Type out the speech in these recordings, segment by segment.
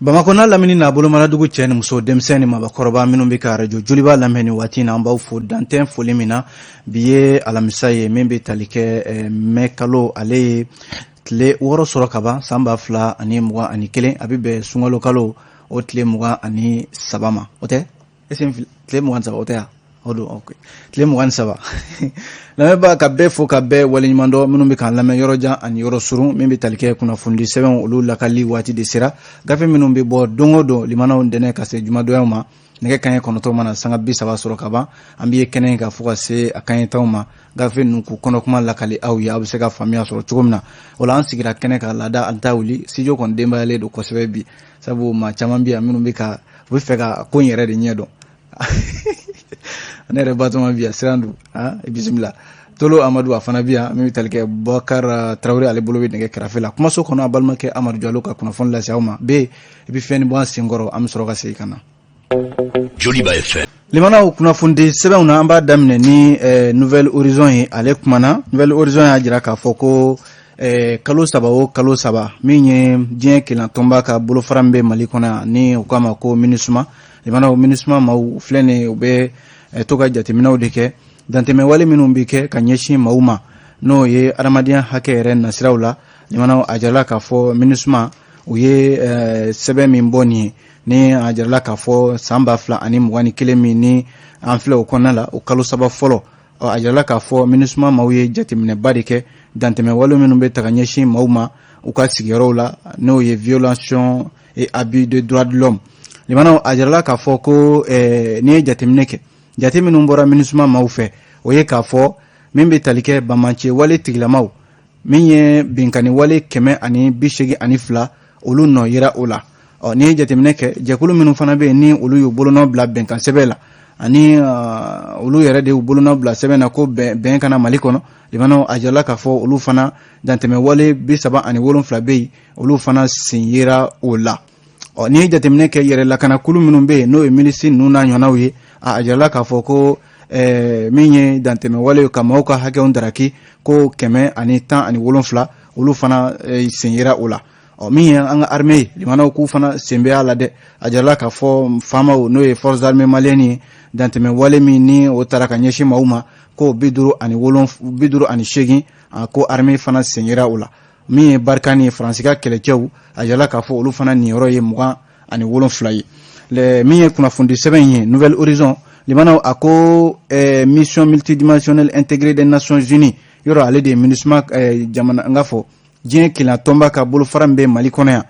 Bamakɔ n'a lamini n'a bolomaradugu, cɛ ni muso, denmisɛn ni mabakɔrɔba minnu bɛ ka arajo Joliba lamɛn nin waati in na, an b'aw fo dantɛ foli min na. Bi ye alamisa ye min bɛ tali kɛ mɛ kalo, ale ye tile 6 sɔrɔ ka ban san 2021. A bɛ bɛn sunkalo kalo o tile 23 ma. O tɛ tile 23, o tɛ yan, o don, ok, tile 23. Lamɛnbaa, ka bɛɛ fo ka bɛɛ waleɲuman dɔn minnu bɛ k'an lamɛn yɔrɔ jan ani yɔrɔ surun. Min bɛ tali kɛ kunnafonidi sɛbɛnw, olu lakali waati de sera. Gafe minnu bɛ bɔ don o don, limanaw, ntɛnɛn ka se jumadonyaw ma, nɛgɛ kanɲɛ 9 mana sanga 30 sɔrɔ ka ban, an bɛ ye kɛnɛ kan fo ka se a kanɲɛ 10 ma, gafe ninnu k'u kɔnɔkuma lakali aw ye, aw bɛ se ka faamuya sɔrɔ cogo min na. O la, an sigira kɛnɛ kan laada, an t'a wuli. Studio kɔni denbayalen don kosɛbɛ bi, sabu maa caman bɛ yan minnu bɛ ka u bɛ fɛ ka ko in yɛrɛ de ɲɛ dɔn. Ne yɛrɛ Batoma bi yan, siran don i bisimila. Tolo Amadu, a fana bi yan. Min bɛ tali kɛ Bakar Tarawele, ale bolo bɛ nɛgɛ kɛrɛfɛ la. Kumaso kɔnɔ, a balimakɛ Amadu Jalo ka kunnafoni lase aw ma. Bɛ i bɛ fɛn bɔ an senkɔrɔ, an bɛ sɔrɔ ka segin ka na. Joliba FM. Limanaw, kunnafonidi sɛbɛnw na, an b'a daminɛ ni Nouvel Horizon ye. Ale kumana, Nouvel Horizon y'a jira k'a fɔ ko kalo 3 o kalo 3, min ye diɲɛ kelentɔnba ka bolofara min bɛ Mali kɔnɔ yan, ni u k'a ma ko MINUSMA. Limanaw, MINUSMA maaw filɛ nin ye, u bɛ to ka jateminɛw de kɛ dantɛmɛwale minnu bɛ kɛ ka ɲɛsin maaw ma, n'o ye adamadenya hakɛ yɛrɛ nasiraw la. Limanaw, a jirala k'a fɔ MINUSMA, u ye sɛbɛn min bɔ nin ye, ni a jirala k'a fɔ san 2021 min ni an filɛ o kɔnɔna la, o kalo 3 fɔlɔ, a jirala k'a fɔ MINUSMA maaw ye jateminɛba de kɛ dantɛmɛwale minnu bɛ ta ka ɲɛsin maaw ma u ka sigiyɔrɔw la, n'o ye violation et abus de droit de l'homme. Limanaw, a jirala k'a fɔ ko n'i ye jateminɛ kɛ, jate minnu bɔra MINUSMA maaw fɛ, o ye k'a fɔ min bɛ tali kɛ banbaanci wale tigilamaw, min ye binkanni wale 182, olu nɔ yera o la. Ɔ, n'i ye jateminɛ kɛ, jɛkulu minnu fana bɛ yen, ni olu y'u bolonɔ bila bɛnkan sɛbɛn la, ani olu yɛrɛ de y'u bolonɔ bila sɛbɛn na ko bɛn kana Mali kɔnɔ, limanaw, a jirala k'a fɔ olu fana, dantɛmɛ wale 37 bɛ yen, olu fana sen yera o la. Ɔ, n'i ye jateminɛ kɛ, yɛrɛ lakanakulu minnu bɛ yen, n'o ye milisi ninnu n'a ɲɔgɔnnaw ye, a jirala k'a fɔ ko min ye dantɛmɛ wale ka maaw ka hakɛw daraki, ko 117, olu fana sen yera o la. Ɔ, min ye an ka armée ye, limanaw, k'u fana sen bɛ a la dɛ. A jirala k'a fɔ FAMaw, n'o ye Forces armées maliennes ye, dantɛmɛ wale min ni o taara ka ɲɛsin maaw ma, ko 58, ko armée fana sen yera o la. Min ye Barkhane ye, Faransi ka kɛlɛcɛw, a jirala k'a fɔ olu fana niyɔrɔ ye 27 ye. Min ye kunnafonidi sɛbɛn ye, Nouvel Horizon, limanaw, a ko Mission multidimensionnelle intégrée des Nations Unies, yɔrɔ ale de ye MINUSMA, jamana n k'a fɔ diɲɛ kelenya tɔnba ka bolofara min bɛ Mali kɔnɔ yan,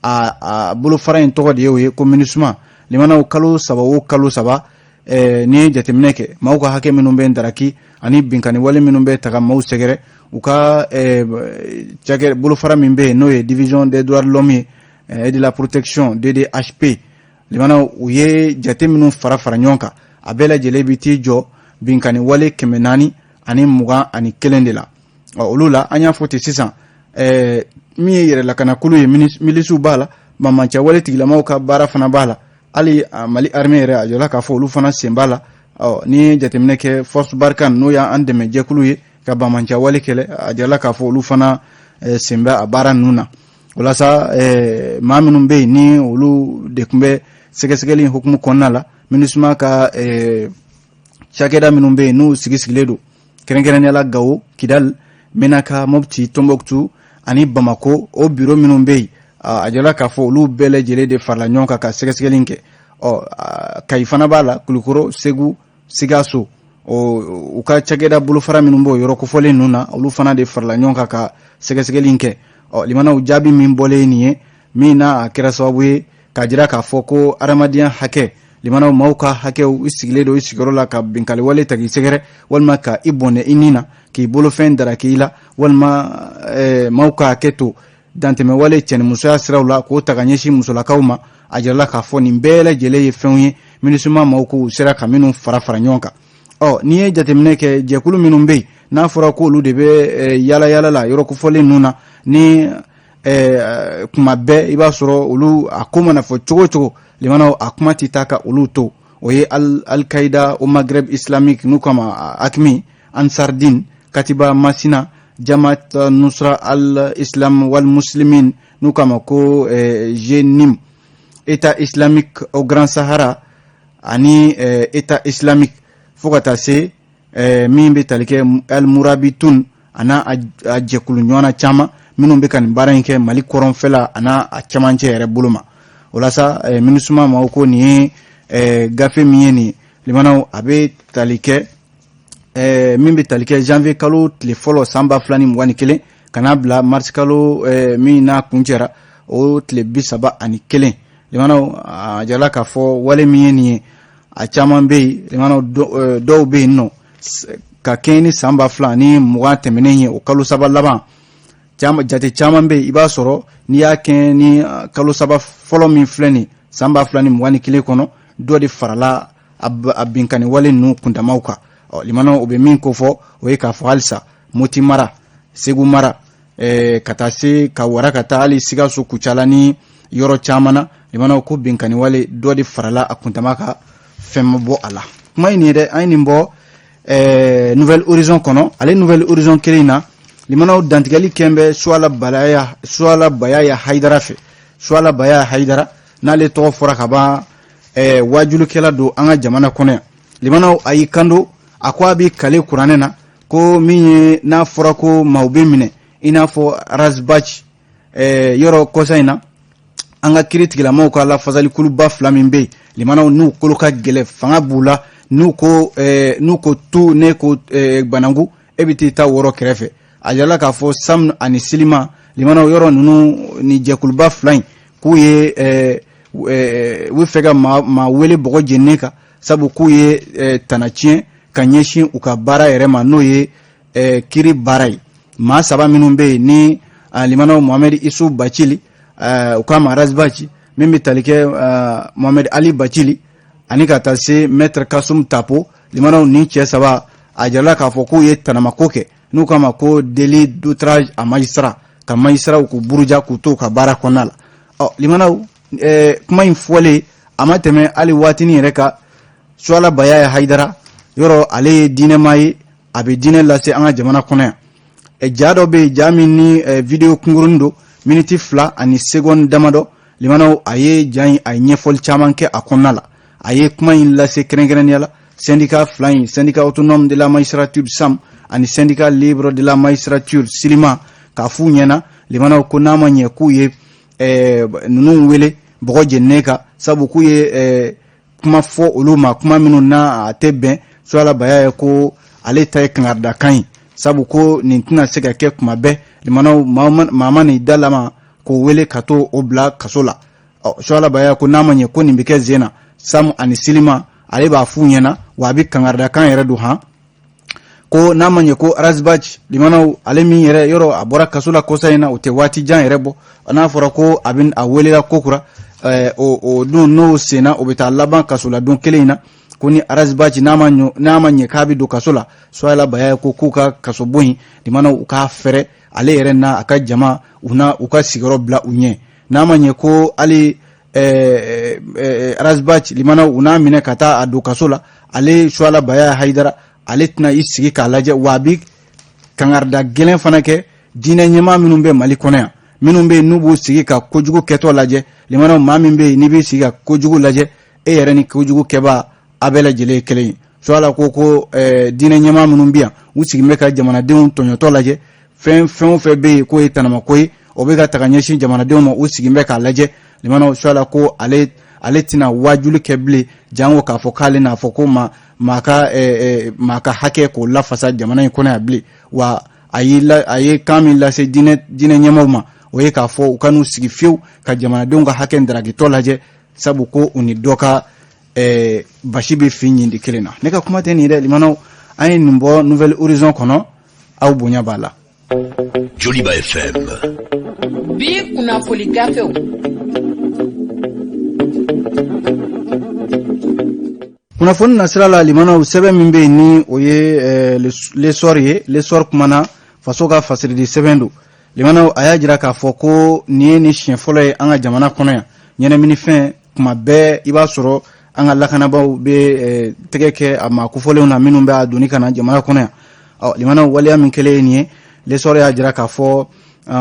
a bolofara in tɔgɔ de ye o ye ko MINUSMA. Limanaw, kalo 3 o kalo 3, n'i ye jateminɛ kɛ, maaw ka hakɛ minnu bɛ daraki ani binkanni wale minnu bɛ taga maaw sɛgɛrɛ, u ka cakɛ bolofara min bɛ yen, n'o ye Division des droits de l'homme ye et de la protection, DDHP, limanaw, u ye jate minnu fara fara ɲɔgɔn kan, a bɛɛ lajɛlen bɛ t'i jɔ binkanni wale 421 de la. Ɔ, olu la, an y'a fɔ ten sisan, min ye yɛrɛ lakanakulu ye, milisiw b'a la, banbaanciya wale tigilamaw ka baara fana b'a la, hali Mali armée yɛrɛ, a jɔla k'a fɔ olu fana sen b'a la. Ɔ, n'i ye jateminɛ kɛ, Force Barkhane, n'o y'an dɛmɛ jɛkulu ye ka banbaanciya wale kɛlɛ, a jɔla k'a fɔ olu fana sen bɛ a baara ninnu na. O la sa, maa minnu bɛ yen, ni olu de tun bɛ sɛgɛsɛgɛli in hukumu kɔnɔna la, MINUSMA ka cakɛda minnu bɛ yen, n'u sigi sigilen don kɛrɛnkɛrɛnnenya la Gawo, Kidal, Menaka, Mopti, Tombouctou ani Bamako, o biro minnu bɛ yen, a jala k'a fɔ olu bɛɛ lajɛlen de farala ɲɔgɔn kan ka sɛgɛsɛgɛli kɛ. Ɔ, Kayi fana b'a la, Kulukoro, Segu, Sikaso, u ka cakɛda bolofara minnu b'o yɔrɔ kofɔlen ninnu na, olu fana de farala ɲɔgɔn kan ka sɛgɛsɛgɛli kɛ. Ɔ, limanaw, jaabi min bɔlen nin ye, min n'a a kɛra sababu ye k'a jira k'a fɔ ko adamadenya hakɛ, limanaw, maaw ka hakɛw, i sigilen don i sigiyɔrɔ la ka binkanni wale ta k'i sɛgɛrɛ, walima ka i bɔnɛ i ni na, k'i bolofɛn daraki i la, walima maaw ka hakɛ to dantɛmɛ wale cɛnimusoya siraw la k'o ta ka ɲɛsin musolakaw ma, a jirala k'a fɔ nin bɛɛ lajɛlen ye fɛnw ye MINUSMA maaw ko u sera ka minnu fara fara ɲɔgɔn kan. Ɔ, n'i ye jateminɛ kɛ, jɛkulu minnu bɛ yen, n'a fɔra k'olu de bɛ yala yala la yɔrɔ kofɔlen ninnu na, ni kuma bɛɛ i b'a sɔrɔ olu, a ko mana fɔ cogo o cogo, limanaw, a kuma tɛ taa ka olu to, o ye Al-Qaïda au Maghreb islamique, n'u kama AQMI, Ansardine, Katiba Masina, Jamaat Nusra al-Islam wal Muslimin, n'u kama ko JNIM. État islamique au Grand Sahara ani État islamique, fo ka taa se min bɛ tali kɛ Al Murabitun a n'a a jɛkulu ɲɔgɔnna caman minnu bɛ ka nin baara in kɛ Mali kɔrɔnfɛla a n'a a cɛmancɛ yɛrɛ bolo ma. O la sa, MINUSMA maaw ko nin ye gafe min ye nin, limanaw, a bɛ tali kɛ min bɛ tali kɛ janvier kalo tile fɔlɔ san 2021 ka n'a bila mars kalo min n'a kuncɛra, o tile 31. Limanaw, a jirala k'a fɔ wale min ye nin ye, a caman bɛ yen, limanaw, dɔw bɛ yen nɔ ka kɛɲɛ ni san 2020 tɛmɛnen ye, o kalo 3 laban jate caman bɛ yen. I b'a sɔrɔ n'i y'a kɛɲɛ ni kalo 3 fɔlɔ min filɛ nin san 2021 kɔnɔ, dɔ de farala a binkanni wale ninnu kundamaw kan. Ɔ limanaw, o bɛ min kofɔ, o ye k'a fɔ halisa Moti mara, Segu mara, ka taa se ka wara ka taa hali Sikaso, Kucala ni yɔrɔ caman na, limanaw, ko binkanni wale dɔ de farala a kuntama kan, fɛn ma bɔ a la. Kuma in nin ye dɛ, an ye nin bɔ Nouvel Horizon kɔnɔ. Ale Nouvel Horizon kelen in na, limanaw, dantigɛli kɛn bɛ Suwala Balaya, Suwala Bayaya Hayidara fɛ. Suwala Bayaya Hayidara, n'ale tɔgɔ fɔra ka ban, wajulikɛla don an ka jamana kɔnɔ yan. Limanaw, a y'i kanto, a ko a b'i kale kuranɛ na ko min ye n'a fɔra ko maaw bɛ minɛ i n'a fɔ Ras Bath, yɔrɔ kɔsa in na an ka kiri tigilamaw ka lafasalikuluba fila min bɛ yen, limanaw, n'u kolo ka gɛlɛ, fanga b'u la, n'u ko tu, ne ko bananku, e bɛ t'i ta wɔrɔ kɛrɛfɛ. A yirala k'a fɔ SAM ani SYLIMA, limanaw, yɔrɔ ninnu ni jɛkuluba fila in k'u ye u bɛ fɛ ka maa wele bɔgɔ jeninen kan, sabu k'u ye tana tiɲɛ ka ɲɛsin u ka baara yɛrɛ ma, n'o ye kiri baara ye. Maa saba minnu bɛ yen ni limanaw, Mohamed Isu Bacili, u k'a ma Ras Bath, min bɛ tali kɛ Mohamed Ali Bacili, ani ka taa se Maître Kasum Tapo, limanaw, ni cɛ saba, a jirala k'a fɔ k'u ye tanamako kɛ, n'u k'a ma ko délit d'outrage à magistrat, ka magistrat k'u buruja k'u to u ka baara kɔnɔna la. Ɔ limanaw, kuma in fɔlen, a ma tɛmɛ hali waatinin yɛrɛ kan, Suwala Bayaya Hayidara, yɔrɔ ale ye diinɛmaa ye, a bɛ diinɛ lase an ka jamana kɔnɔ yan. Ja dɔ bɛ yen, ja min ni vidéo kunkurunin don, miniti 2 ani seconde damadɔ. Limanaw, a ye ja in, a ye ɲɛfɔli caman kɛ a kɔnɔna la. A ye kuma in lase kɛrɛnkɛrɛnnenya la syndicat fila in, Syndicat autonome de la magistrature SAM ani Syndicat libre de la magistrature SYLIMA, k'a f'u ɲɛna, limanaw, ko n'a ma ɲɛ k'u ye ninnu wele bɔgɔ jeninen kan, sabu k'u ye kuma fɔ olu ma, kuma minnu n'a a tɛ bɛn. Suwala Baya ye ko ale ta ye kangaridakan ye, sabu ko nin tɛna se ka kɛ kuma bɛɛ. Limanaw, maa ma nin da lama k'o wele ka to o bila kaso la. Ɔ Suwala Baya ko n'a ma ɲɛ ko nin bɛ kɛ zen na, SAM ani SYLIMA, ale b'a f'u ɲɛna, wa a bɛ kangaridakan yɛrɛ don han, ko n'a ma ɲɛ ko Ras Bath, limanaw, ale min yɛrɛ yɔrɔ a bɔra kaso la kɔsa in na, o tɛ waati jan yɛrɛ bɔ, n'a fɔra ko a bɛ a welela ko kura, o dun n'o senna, o bɛ taa laban kaso la don kelen in na. Ko ni Ras Bath n'a ma ɲɛ k'a bɛ don kaso la, Suwala Baya ko k'u ka kaso bon in, limanaw, u k'a fɛrɛ ale yɛrɛ n'a a ka jama, u na u ka sigiyɔrɔ bila u ɲɛ. N'a ma ɲɛ ko hali Ras Bath, limanaw, u n'a minɛ ka taa a don kaso la, ale Suwala Baya Hayidara, ale tɛna i sigi k'a lajɛ. Wa a bi kangarida gɛlɛn fana kɛ diinɛ ɲɛmaa minnu bɛ Mali kɔnɔ yan, minnu bɛ yen n'u b'u sigi ka kojugu kɛtɔ lajɛ. Limanaw, maa min bɛ yen n'i b'i sigi ka kojugu lajɛ, e yɛrɛ ni kojugu kɛbaa a bɛɛ lajɛlen ye kelen ye. Suwala ko diinɛ ɲɛmaa minnu bɛ yan, u sigilen bɛ ka jamanadenw tɔɲɔtɔ lajɛ, fɛn fɛn o fɛn bɛ yen k'o ye tanamako ye, o bɛ ka taga ɲɛsin jamanadenw ma, u sigilen bɛ k'a lajɛ. Limanaw, Suwala ko ale tɛna wajuli kɛ bilen, jango k'a fɔ k'ale n'a fɔ ko maa ka hakɛ k'o lafasa jamana in kɔnɔ yan bilen. Wa a ye kan min lase diinɛ ɲɛmaaw ma, o ye k'a fɔ u ka n'u sigi fiyewu ka jamanadenw ka hakɛ daragitɔ lajɛ, sabu ko u ni dɔ ka basi bɛ fin ɲindi kelen na. Ne ka kuma tɛ nin ye dɛ, limanaw, an ye nin bɔ Nouvel Horizon kɔnɔ, aw bonya b'a la. Joliba FM. Bi kunnafoni gafew. Kunnafoni nasira la, limanaw, sɛbɛn min bɛ yen ni o ye L'Essor ye, L'Essor kumana, faso ka fasiridi sɛbɛn don. Limanaw, a y'a jira k'a fɔ ko nin ye ni siɲɛ fɔlɔ ye an ka jamana kɔnɔ yan, ɲɛnaminifɛn, kuma bɛɛ i b'a sɔrɔ an ka lakanabaaw bɛ tɛgɛ kɛ a maa kofɔlenw na minnu bɛ a doni ka na jamana kɔnɔ yan. Ɔ limanaw, waleya min kɛlen ye nin ye, L'Essor y'a jira k'a fɔ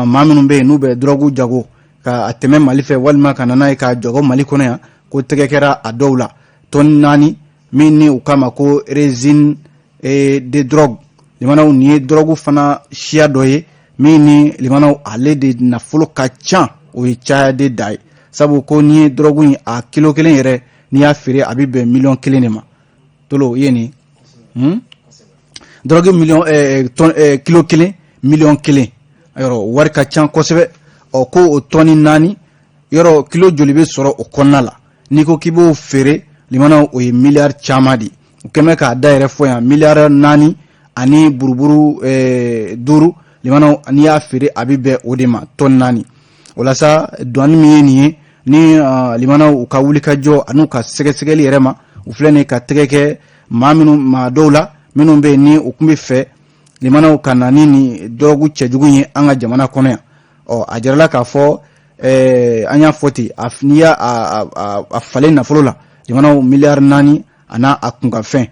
maa minnu bɛ yen n'u bɛ dɔrɔgu jago ka a tɛmɛ Mali fɛ walima ka na n'a ye k'a jɔgɔ Mali kɔnɔ yan, ko tɛgɛ kɛra a dɔw la, tɔni 4 min ni u k'a ma ko résine de drogue. Limanaw, nin ye dɔrɔgu fana siya dɔ ye min ni, limanaw, ale de nafolo ka ca, o ye caya de da ye, sabu ko n'i ye dɔrɔgu in a kilo kelen yɛrɛ, n'i y'a feere, a bɛ bɛn miliyɔn 1 de ma. Tolo i ye nin dɔrɔgu miliyɔn tɔn kilo kelen, miliyɔn 1, yɔrɔ wari ka ca kosɛbɛ. Ɔ, ko o tɔni 4, yɔrɔ kilo joli bɛ sɔrɔ o kɔnɔna la? N'i ko k'i b'o feere, limanaw, o ye miliyari caman de ye. U kɛmɛ k'a da yɛrɛ fɔ yan, miliyari 4 ani buruburu 5, limanaw, n'i y'a feere, a bɛ bɛn o de ma, tɔni 4. O la sa, douane min ye nin ye ni limanaw, u ka wulikajɔ an'u ka sɛgɛsɛgɛli yɛrɛ ma, u filɛ nin ye ka tɛgɛ kɛ maa minnu, maa dɔw la minnu bɛ yen ni u tun bɛ fɛ, limanaw, ka na ni nin dɔrɔgu cɛjugu ye an ka jamana kɔnɔ yan. Ɔ, a jirala k'a fɔ an y'a fɔ ten, n'i y'a a falen nafolo la, limanaw, miliyari 4 a n'a a kunkanfɛn.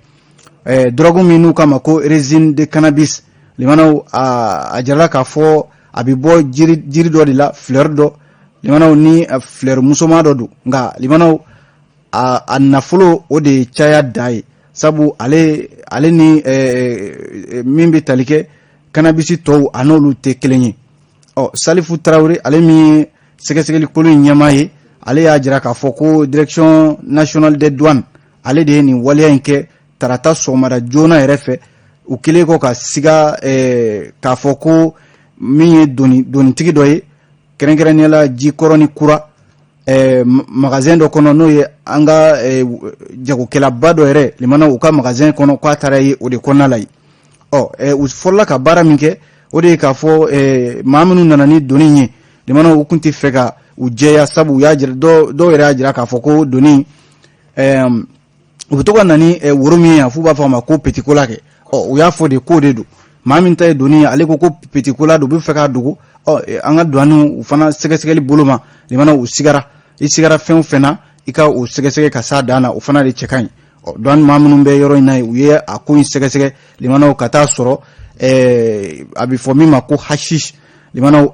Dɔrɔgu min n'u k'a ma ko résine de cannabis, limanaw, a jirala k'a fɔ a bɛ bɔ jiri dɔ de la, fleur dɔ, limanaw, ni fleur musoman dɔ don. Nka limanaw, a nafolo o de ye caya da ye, sabu ale ni min bɛ tali kɛ cannabis tɔw, a n'olu tɛ kelen ye. Ɔ, Salifu Tarawele, ale min ye sɛgɛsɛgɛli kolo in ɲɛmaa ye, ale y'a jira k'a fɔ ko Direction nationale des douanes, ale de ye nin waleya in kɛ tarata sɔgɔmada joona yɛrɛ fɛ, u kɛlen kɔ ka siga k'a fɔ ko min ye donitigi dɔ ye, kɛrɛnkɛrɛnnenya la Jikɔrɔ ni kura magasin dɔ kɔnɔ, n'o ye an ka jagokɛlaba dɔ yɛrɛ, limana, u ka magasin kɔnɔ, k'a taara ye o de kɔnɔna la yen. Ɔ, u fɔlɔla ka baara min kɛ, o de ye k'a fɔ maa minnu nana ni doni ye, limana, u tun tɛ fɛ ka u jɛya, sabu u y'a jira, dɔw yɛrɛ y'a jira k'a fɔ ko doni, u bɛ to ka na ni woro min ye yan, f'u b'a fɔ a ma ko petit cola kɛ. Ɔ, u y'a fɔ de k'o de don. Maa min ta ye doni ye, ale ko ko petit cola don, u bɛ fɛ k'a dogo. Ɔ, an ka douane u fana sɛgɛsɛgɛli bolo ma, limana, u sigara. I sigara fɛn o fɛn na, i ka o sɛgɛsɛgɛ ka s'a dan na, o fana de cɛ ka ɲi. Ɔ, douane maa minnu bɛ yɔrɔ in na yen, u ye a ko in sɛgɛsɛgɛ, limanaw, ka taa sɔrɔ a bɛ fɔ min ma ko hashish, limanaw,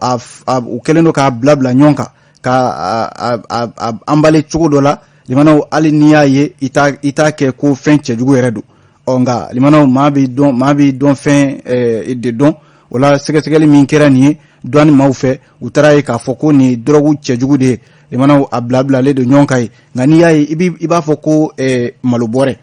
u kɛlen don k'a bila bila ɲɔgɔn kan, ka a emballer cogo dɔ la. Limanaw, hali n'i y'a ye, i t'a kɛ ko fɛn cɛjugu yɛrɛ don. Ɔ, nka limanaw, maa b'i dɔn, maa b'i dɔn fɛn de dɔn. O la, sɛgɛsɛgɛli min kɛra nin ye douane maaw fɛ, u taara ye k'a fɔ ko nin ye dɔrɔgu cɛjugu de ye. Limanaw, a bila bilalen don ɲɔgɔn kan ye, nka n'i y'a ye, i b'a fɔ ko malo bɔrɛ.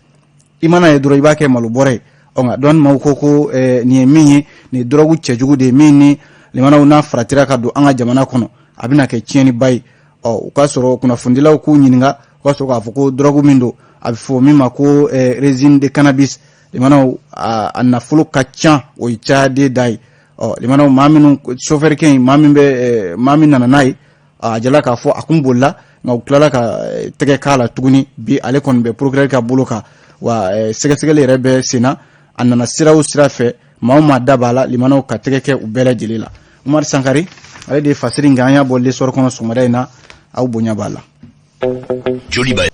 I mana ye dɔrɔn, i b'a kɛ malo bɔrɛ ye. Ɔ, nka douane maaw ko nin ye min ye, nin ye dɔrɔgu cɛjugu de ye min ni, limanaw, n'a faratira ka don an ka jamana kɔnɔ, a bɛna kɛ tiɲɛniba ye. Ɔ, u ka sɔrɔ kunnafonidilaw k'u ɲininka, u ka sɔrɔ k'a fɔ ko dɔrɔgu min don, a bɛ fɔ min ma ko résine de cannabis, limanaw, a nafolo ka ca, o ye caya de da ye. Ɔ, limanaw, maa minnu, chauffeur kɛ in, maa min bɛ, maa min nana n'a ye, a jala k'a fɔ a kun bolila, nka u tilala ka tɛgɛ k'a la tuguni. Bi, ale kɔni bɛ procureur ka bolo kan wa sɛgɛsɛgɛli yɛrɛ bɛ sen na. A nana sira o sira fɛ, maa o maa da b'a la, limanaw, ka tɛgɛ kɛ u bɛɛ lajɛlen la. Umar Sankare, ale de ye fasiri in kɛ, an y'a bɔ L'Essor kɔnɔ sɔgɔmada in na. Aw bonya b'a la.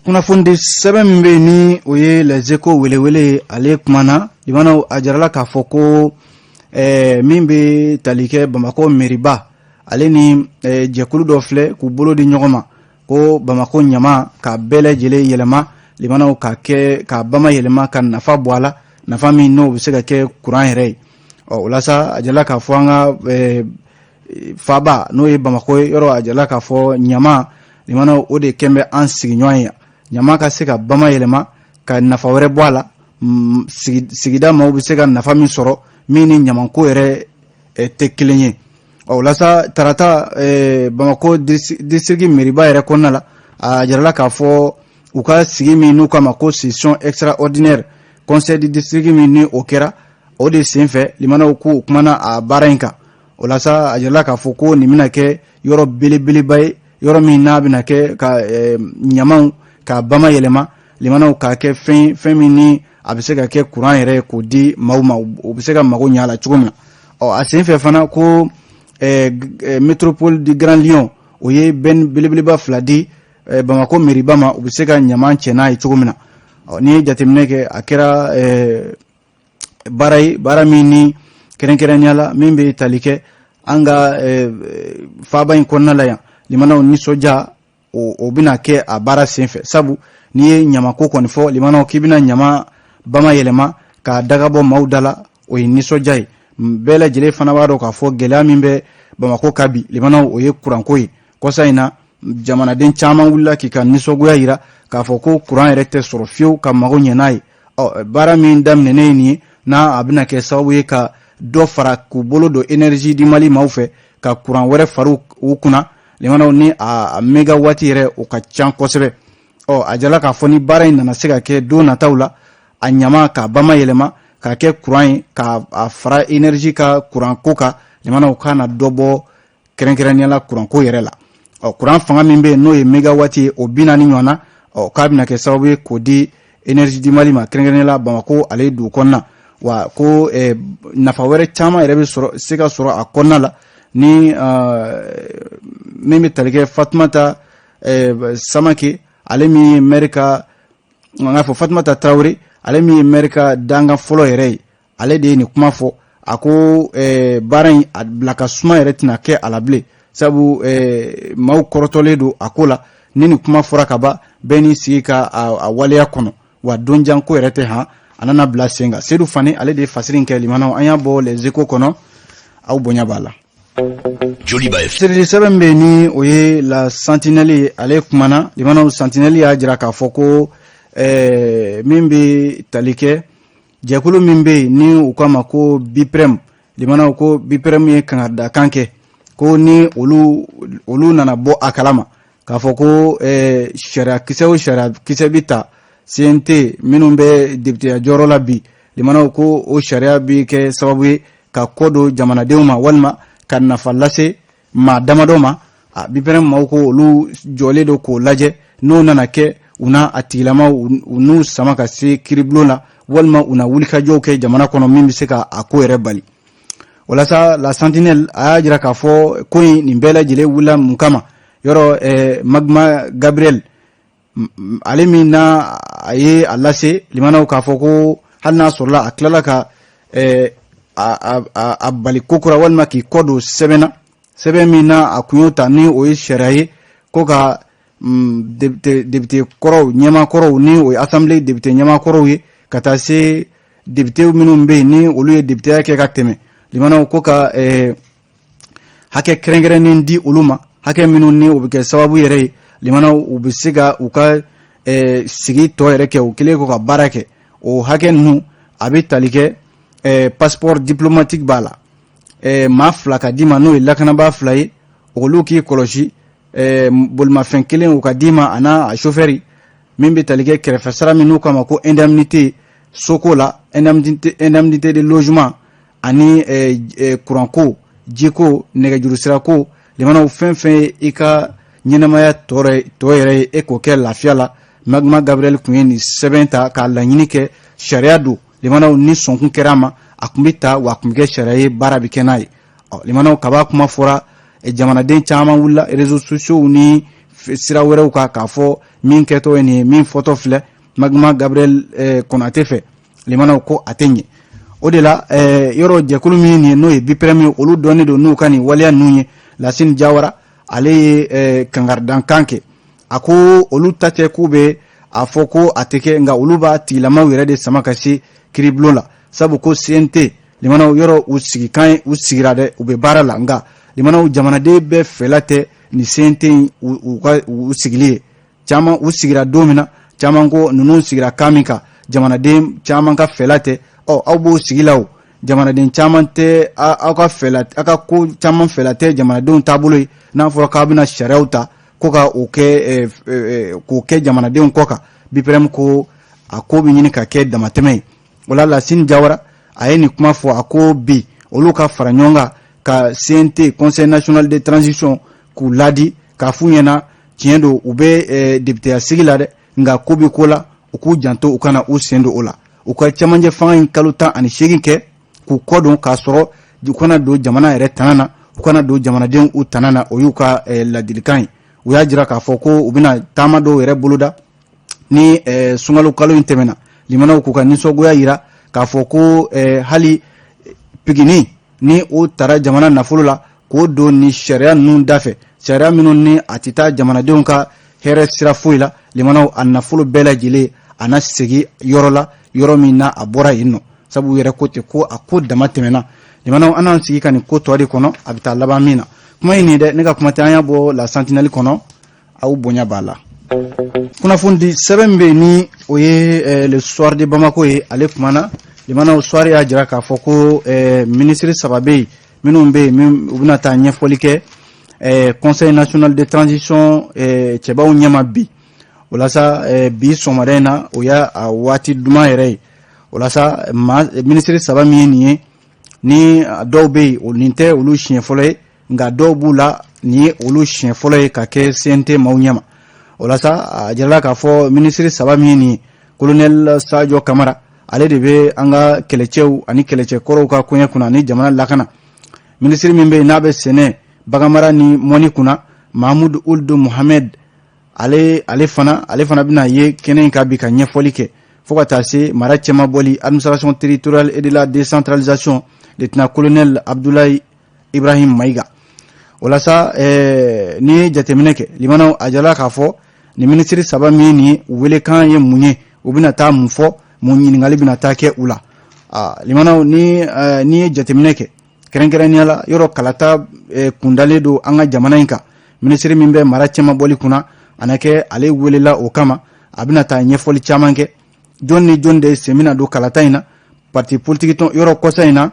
Kunnafonidi sɛbɛn min bɛ yen ni o ye Les Échos welewele ye, ale kumana, limanaw, a jarala k'a fɔ ko min bɛ tali kɛ Bamakɔ meriba, ale ni jɛkulu dɔ filɛ k'u bolo di ɲɔgɔn ma, ko Bamakɔ ɲama k'a bɛɛ lajɛlen yɛlɛma, limanaw, ka kɛ k'a bama yɛlɛma ka nafa bɔ a la, nafa min n'o bɛ se ka kɛ kuran yɛrɛ ye. Ɔ, o la sa, a jala k'a fɔ an ka faba, n'o ye Bamakɔ ye, yɔrɔ a jala k'a fɔ ɲama, limanaw, o de kɛn bɛ an sigiɲɔgɔn ye. Ɲama ka se ka bama yɛlɛma ka nafa wɛrɛ bɔ a la, sigida maaw bɛ se ka nafa min sɔrɔ, min ni ɲamanko yɛrɛ tɛ kelen ye. Ɔ, o la sa, tarata, Bamakɔ district meriba yɛrɛ kɔnɔna la, a jirala k'a fɔ u ka sigi min n'u k'a ma ko session extraordinaire conseil du district min ni o kɛra, o de senfɛ, limanaw, k'u kumana a baara in kan. O la sa, a jirala k'a fɔ ko nin bɛna kɛ yɔrɔ belebeleba ye, yɔrɔ min n'a bɛna kɛ ka ɲamaw ka bama yɛlɛma, limanaw, k'a kɛ fɛn, fɛn min ni a bɛ se ka kɛ kuran yɛrɛ ye k'o di maaw ma, u bɛ se ka mago ɲɛ a la cogo min na. Ɔ, a senfɛ fana, ko Métropole du Grand Lyon, o ye benne belebeleba fila di Bamakɔ meriba ma, u bɛ se ka ɲaman cɛ n'a ye cogo min na. Ɔ, n'i ye jateminɛ kɛ, a kɛra baara ye, baara min ni kɛrɛnkɛrɛnnenya la min bɛ tali kɛ an ka faaba in kɔnɔna la yan. limanaw nisɔndiya o bɛna kɛ a baara senfɛ, sabu n'i ye ɲamako kɔni fɔ, limanaw, k'i bɛna ɲama bamayɛlɛma k'a daga bɔ maaw da la, o ye nisɔndiya ye. Bɛɛ lajɛlen fana b'a dɔn k'a fɔ gɛlɛya min bɛ Bamakɔ kan bi, limanaw, o ye kuranko ye. Kɔsa in na, jamanaden caman wulila k'i ka nisɔngoya yira k'a fɔ ko kuran yɛrɛ tɛ sɔrɔ fiyewu ka mago ɲɛ n'a ye. Ɔ, baara min daminɛnen ye nin ye, n'a a bɛna kɛ sababu ye ka dɔ fara k'u bolo don Énergie du Mali maaw fɛ ka kuran wɛrɛ fara u kunna, limanaw, ni a mégawatt yɛrɛ o ka ca kosɛbɛ. Ɔ, a jala k'a fɔ ni baara in nana se ka kɛ don nataw la, a ɲama k'a bamayɛlɛma k'a kɛ kuran ye, k'a fara énergie ka kuranko kan, limanaw, k'a na dɔ bɔ kɛrɛnkɛrɛnnenya la kuranko yɛrɛ la. Ɔ, kuran fanga min bɛ yen, n'o ye mégawatt ye, o 40 ɲɔgɔn na, ɔ, k'a bɛna kɛ sababu ye k'o di Énergie du Mali ma, kɛrɛnkɛrɛnnenya la Bamakɔ ale dugu kɔnɔna wa. Ko nafa wɛrɛ caman yɛrɛ bɛ sɔrɔ se ka sɔrɔ a kɔnɔna la, ni min bɛ tali kɛ Fatumata Samake, ale min ye maire ka, n k'a fɔ Fatumata Tarawele, ale min ye maire ka dankan fɔlɔ yɛrɛ ye, ale de ye nin kuma fɔ. A ko baara in a bila ka suma yɛrɛ tɛna kɛ a la bilen, sabu maaw kɔrɔtɔlen don a ko la. Ni nin kuma fɔra ka ban, bɛɛ n'i sigi ka a waleya kɔnɔ wa. Donjan ko yɛrɛ tɛ han, a nana bila sen kan. Sedu Fani, ale de ye fasiri in kɛ. Limanaw, an y'a bɔ Les Échos kɔnɔ, aw bonya b'a la. Joliba FM. Sirili sɛbɛn bɛ ni o ye La Sentinelle ye, ale kumana. Limanaw, Sentinelle y'a jira k'a fɔ ko min bɛ tali kɛ jɛkulu min bɛ yen ni u k'a ma ko BIPREM, limanaw, ko BIPREM ye kangaridakan kɛ ko ni olu nana bɔ a kalama k'a fɔ ko sariya kisɛ o sariya kisɛ bɛ ta CNT minnu bɛ députéya jɔyɔrɔ la bi, limanaw, ko o sariya bɛ kɛ sababu ye ka kɔ don jamanadenw ma walima ka nafa lase maa damadɔ ma, a BIPREM maaw ko olu jɔlen don k'o lajɛ. N'o nana kɛ, u n'a a tigilamaw u n'u sama ka se kiiribulon la, walima u na wulikajɔw kɛ jamana kɔnɔ min bɛ se ka a ko yɛrɛ bali. Walasa La Sentinelle a y'a jira k'a fɔ ko in nin bɛɛ lajɛlen wulila mun kama? Yɔrɔ Magma Gabriel, ale min na a ye a lase, limanaw, k'a fɔ ko hali n'a sɔrɔla a tilala ka a bali kokura walima k'i kɔ don sɛbɛn na, sɛbɛn min na a kun y'o ta ni o ye sariya ye ko ka député kɔrɔw, ɲɛmaa kɔrɔw, ni o ye assemblée député ɲɛmaa kɔrɔw ye, ka taa se député minnu bɛ yen ni olu ye députéya kɛ ka tɛmɛ, limanaw, ko ka hakɛ kɛrɛnkɛrɛnnen di olu ma, hakɛ minnu ni o bɛ kɛ sababu yɛrɛ ye, limanaw, u bɛ se ka u ka sigi tɔ yɛrɛ kɛ u kɛlen kɔ ka baara kɛ. O hakɛ ninnu a bɛ tali kɛ passeport diplomatique b'a la, maa fila ka d'i ma, n'o ye lakanabaa fila ye, olu k'i kɔlɔsi, bolimafɛn kelen o ka d'i ma a n'a a chauffeur, min bɛ tali kɛ kɛrɛfɛ sara min n'u k'a ma ko indemnité soko la, indemnité de logement, ani kuranko, jiko, nɛgɛjuru sirako. Limanaw, fɛn fɛn ye i ka ɲɛnamaya tɔ yɛrɛ ye, e k'o kɛ lafiya la. Magma Gabriel tun ye nin sɛbɛn ta k'a laɲini kɛ, sariya don, limanaw, ni sɔnkun kɛra a ma, a tun bɛ ta wa a tun bɛ kɛ sariya ye, baara bɛ kɛ n'a ye. Ɔ, limanaw, kaba kuma fɔra, jamanaden caman wulila réseaux sociaux ni sira wɛrɛw kan k'a fɔ min kɛtɔ ye nin ye, min fɔtɔ filɛ Magma Gabriel Konate fɛ, limanaw, ko a tɛ ɲɛ. O de la yɔrɔ jɛkulu min ye nin ye, n'o ye BIPREM ye, olu dɔnnen don n'u ka nin waleya ninnu ye. Lasine Jawara, ale ye kangaridankan kɛ. A ko olu ta tɛ k'u bɛ a fɔ ko a tɛ kɛ, nka olu b'a tigilamaw yɛrɛ de sama ka se kiiribulon la, sabu ko CNT, limanaw, yɔrɔ u sigikan u sigira dɛ, u bɛ baara la, nka limanaw, jamanaden bɛɛ fɛla tɛ nin CNT in u ka u sigili ye. Caman u sigira don min na, caman ko ninnu sigira kan min kan, jamanaden caman ka fɛla tɛ. Ɔ, aw b'o sigi la, o jamanaden caman tɛ aw ka fɛla, aw ka ko caman fɛla tɛ jamanadenw taabolo ye. N'a fɔra k'aw bɛna sariyaw ta ko ka o kɛ k'o kɛ jamanadenw kɔ kan, BIPREM ko a ko bɛ ɲini ka kɛ damatɛmɛ ye. O la, Lasine Jawara, a ye nin kuma fɔ. A ko bi olu ka fara ɲɔgɔn kan ka CNT, Conseil national de transition, k'u ladi k'a f'u ɲɛna tiɲɛ don, u bɛ députéya sigi la dɛ, nka ko bɛ ko la, u k'u janto, u kana u sen don o la. U ka cɛmancɛ fanga in kalo 18 kɛ k'u kɔ don k'a sɔrɔ u kana don jamana yɛrɛ tana na, u kana don jamanadenw u tana na. O y'u ka ladilikan ye. U y'a jira k'a fɔ ko u bɛna taama dɔw yɛrɛ boloda ni sunkalo kalo in tɛmɛna, limanaw, k'u ka nisɔngoya yira k'a fɔ ko hali pigini ni o tara jamana nafolo la k'o don ni sariya ninnu dafɛ, Sariya minnu ni a tɛ taa jamanadenw ka hɛrɛ sira foyi la, limanaw, a nafolo bɛɛ lajɛlen a na segin yɔrɔ la, yɔrɔ min na a bɔra yen nɔ, sabu u yɛrɛ ko ten ko a ko dama tɛmɛna. Limanaw, an n'an sigi ka nin ko tɔ de kɔnɔ, a bɛ taa laban min na. Kuma in nin dɛ, ne ka kuma tɛ, an y'a bɔ La Sentinelle kɔnɔ, aw bonya b'a la. Kunnafonidi sɛbɛn min bɛ yen ni o ye Le Soir de Bamako ye, ale kumana. Limanaw, Soir y'a jira k'a fɔ ko minisiri saba bɛ yen minnu bɛ yen, u bɛna taa ɲɛfɔli kɛ Conseil national de transition cɛbaw ɲɛma bi. O la sa, bi sɔgɔmada in na, o y'a a waati duman yɛrɛ ye. O la sa, minisiri saba min ye nin ye, ni dɔw bɛ yen, o nin tɛ olu siɲɛ fɔlɔ ye, nka dɔw b'u la, nin ye olu siɲɛ fɔlɔ ye ka kɛ CNT maaw ɲɛma. O la sa, a jirala k'a fɔ minisiri saba min ye nin ye, colonel Sadio Kamara, ale de bɛ an ka kɛlɛcɛw ani kɛlɛcɛkɔrɔw ka koɲɛ kunna ani jamana lakana. Minisiri min bɛ yen n'a bɛ sɛnɛ, baganmara ni mɔni kunna, Mahamudu Uld Muhamɛd, ale fana bɛna ye kɛnɛ in kan bi ka ɲɛfɔli kɛ, fo ka taa se mara cɛmabɔli, administration territoriale et de la décentralisation, lieutenant colonel Abdoulaye Ibrahim Mayiga. O la sa, n'i ye jateminɛ kɛ, limanaw, a jala k'a fɔ nin minisiri saba min ye nin ye, u welekan ye mun ye, u bɛna taa mun fɔ, mun ɲininkali bɛna taa kɛ u la? Limanaw, ni n'i ye jateminɛ kɛ, kɛrɛnkɛrɛnnenya la, yɔrɔ kalata kundalen don an ka jamana in kan, minisiri min bɛ mara cɛmabɔli kunna, a na kɛ ale welela o kama. A bɛna taa ɲɛfɔli caman kɛ, jɔn ni jɔn de sen bɛna don kalata in na, parti politique tɔn yɔrɔ kɔsa in na,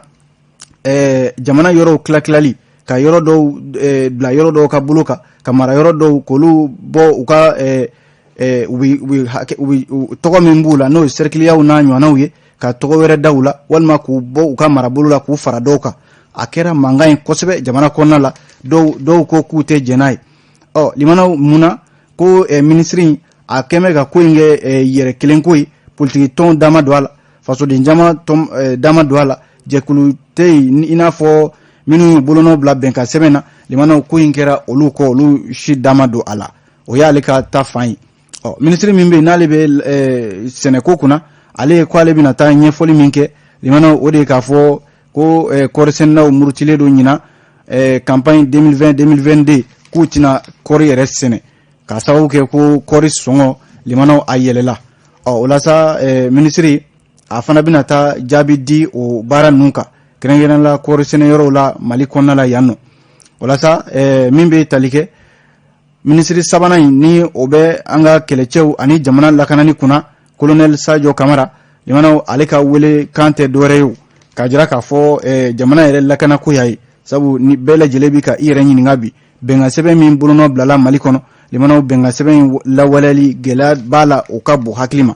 jamana yɔrɔw tila-tilali, ka yɔrɔ dɔw bila yɔrɔ dɔw ka bolo kan, ka mara yɔrɔ dɔw k'olu bɔ u ka u bɛ tɔgɔ min b'u la, n'o ye cercle n'a ɲɔgɔnnaw ye, ka tɔgɔ wɛrɛ da u la, walima k'u bɔ u ka marabolo la k'u fara dɔw kan. A kɛra mankan ye kosɛbɛ jamana kɔnɔna la. Dɔw ko k'u tɛ jɛn n'a ye. Ɔ limanaw, mun na ko minisiri in a kɛn bɛ ka ko in kɛ yɛrɛ kelen ko ye, politiki tɔn dama don a la, fasoden jama tɔn dama don a la, jɛkulu tɛ yen, i n'a fɔ minnu y'u bolonɔ bila bɛnkan sɛbɛn na? Limanaw, ko in kɛra olu kɔ, olu si dama don a la. O y'ale ka ta fan ye. Ɔ minisiri min bɛ yen n'ale bɛ sɛnɛko kunna, ale ko ale bɛna taa ɲɛfɔli min kɛ, limanaw, o de ye k'a fɔ ko kɔɔrisɛnɛnaw murutilen don ɲinan campagne 2020 2022, k'u tɛna kɔɔri yɛrɛ sɛnɛ k'a sababu kɛ ko kɔɔri sɔngɔ, limanaw, a yɛlɛla. Ɔ o la sa, minisiri a fana bɛna taa jaabi di o baara ninnu kan, kɛrɛnkɛrɛnnenya la kɔɔri sɛnɛyɔrɔw la Mali kɔnɔna la yan nɔ. O la sa, min bɛ tali kɛ minisiri sabanan in ni o bɛ an ka kɛlɛcɛw ani jamana lakanani kunna, colonel Sadio Kamara, limanaw, ale ka wele kan tɛ dɔwɛrɛ ye o k'a jira k'a fɔ jamana yɛrɛ lakanako y'a ye, sabu ni bɛɛ lajɛlen bi ka i yɛrɛ ɲininka bi, bɛnkan sɛbɛn min bolonɔ bilala Mali kɔnɔ, limanaw, bɛnkan sɛbɛn in lawaleyali gɛlɛya b'a la, o ka bon hakili ma.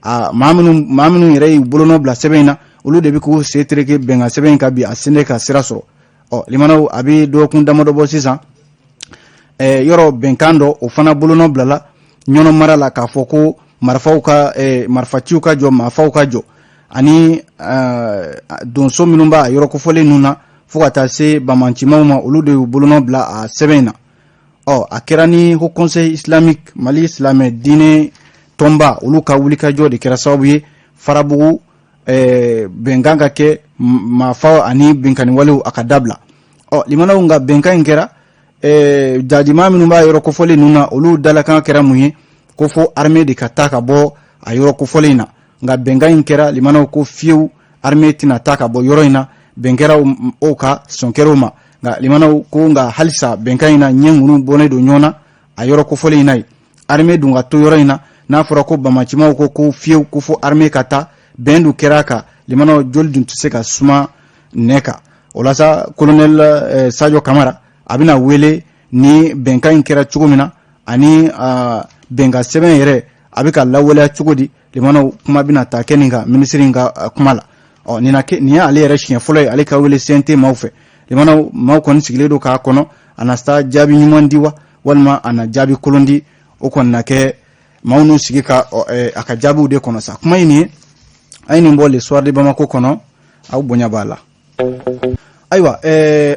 A maa minnu yɛrɛ y'u bolonɔ bila sɛbɛn in na, olu de bɛ k'u sen tereke bɛnkan sɛbɛn in kan bi, a sen tɛ ka sira sɔrɔ. Ɔ limanaw, a bɛ dɔgɔkun damadɔ bɔ sisan, yɔrɔ bɛnkan dɔ, o fana bolonɔ bilala Ɲɔnɔ mara la, k'a fɔ ko marifaw ka marifaciw ka jɔ, maafaw ka jɔ, ani donso minnu b'a yɔrɔ kofɔlen ninnu na, fo ka taa se bamancimaw ma, olu de y'u bolonɔ bila a sɛbɛn in na. Ɔ a kɛra ni Haut Conseil islamique, Mali silamɛ diinɛ tɔnba, olu ka wulikajɔ de kɛra sababu ye Farabugu bɛnkan ka kɛ, maafaw ani binkanniwalew a ka dabila. Ɔ limanaw, nka bɛnkan in kɛra, jajima minnu b'a yɔrɔ kofɔlen ninnu na, olu dalakan kɛra mun ye? Ko fo armée de ka taa ka bɔ a yɔrɔ kofɔlen in na. Nka bɛnkan in kɛra, limanaw, ko fiyewu armée tɛna taa ka bɔ yɔrɔ in na. Bɛn kɛra o kan, sɔn kɛra o ma. Nka limanaw ko nka halisa bɛnkan in na, ɲɛ ŋunu bɔnnen don ɲɔgɔn na a yɔrɔ kofɔlen in na yen. Armée dun ka to yɔrɔ in na, n'a fɔra ko bamacimaw ko fiyewu ko fo armée ka taa, bɛn dun kɛra a kan, limanaw, joli dun tɛ se ka suma nɛ kan. O la sa, colonel Sadio Kamara, a bɛna wele ni bɛnkan in kɛra cogo min na, ani bɛnkan sɛbɛn yɛrɛ a bɛ ka lawaleya cogo di, limanaw, kuma bɛna taa kɛ nin kan minisiri in ka kuma la. Ɔ nin nin ye ale yɛrɛ siɲɛ fɔlɔ ye ale ka wele CNT maaw fɛ. Limanaw, maaw kɔni sigilen don k'a kɔnɔ, a na taa jaabi ɲuman di wa, walima a na jaabi kolon di? O kɔni na kɛ maaw n'u sigi ka a ka jaabiw de kɔnɔ sa. Kuma in nin ye, an ye nin bɔ Le Soir de Bamako kɔnɔ, aw bonya b'a la. Ayiwa,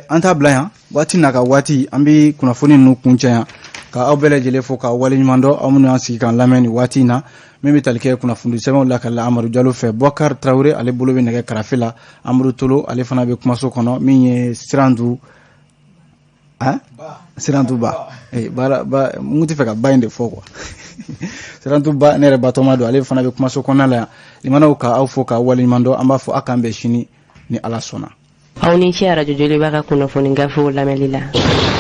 an t'a bila yan, waati n'a ka waati, an bɛ kunnafoni ninnu kuncɛ yan, ka aw bɛɛ lajɛlen fo k'aw waleɲuman dɔn, aw minnu y'an sigi k'an lamɛn nin waati in na. Min bɛ tali kɛ kunnafoni sɛbɛnw lakali, Amadu Jalo fɛ, Bɔkari Tarawele ale bolo bɛ nɛgɛ karafe la, Amadu Tolo ale fana bɛ kumaso kɔnɔ, min ye Sirandu. Sirantuba ba ba n tɛ fɛ ka ba in de fɔ quoi. Sirantuba, ne yɛrɛ batɔma don, ale fana bɛ kumaso kɔnɔna la yan. Limanaw, ka aw fo k'aw waleɲuman dɔn. An b'a fɔ aw k'an bɛn sini ni Ala sɔnna. Aw ni ce Arajo Joliba ka kunnafoni gafew lamɛnli la.